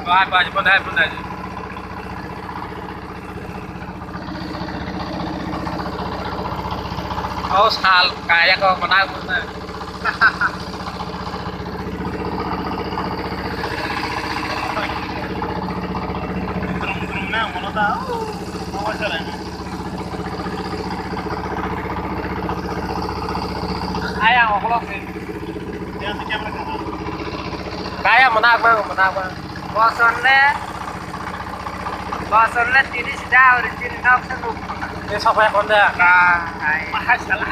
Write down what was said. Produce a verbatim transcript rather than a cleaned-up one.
Bai, bai, bai, bai, bai. Oh, sal, kaya ko mana mana. Drum, drum na, mana ta? Oh, awas lah. Ayang okolog ni. Kaya menak bang, menak bang. Boson le, boson le tini sida ori tini nok senu. Ini sok ya konda. Nah, hai. Mahasala.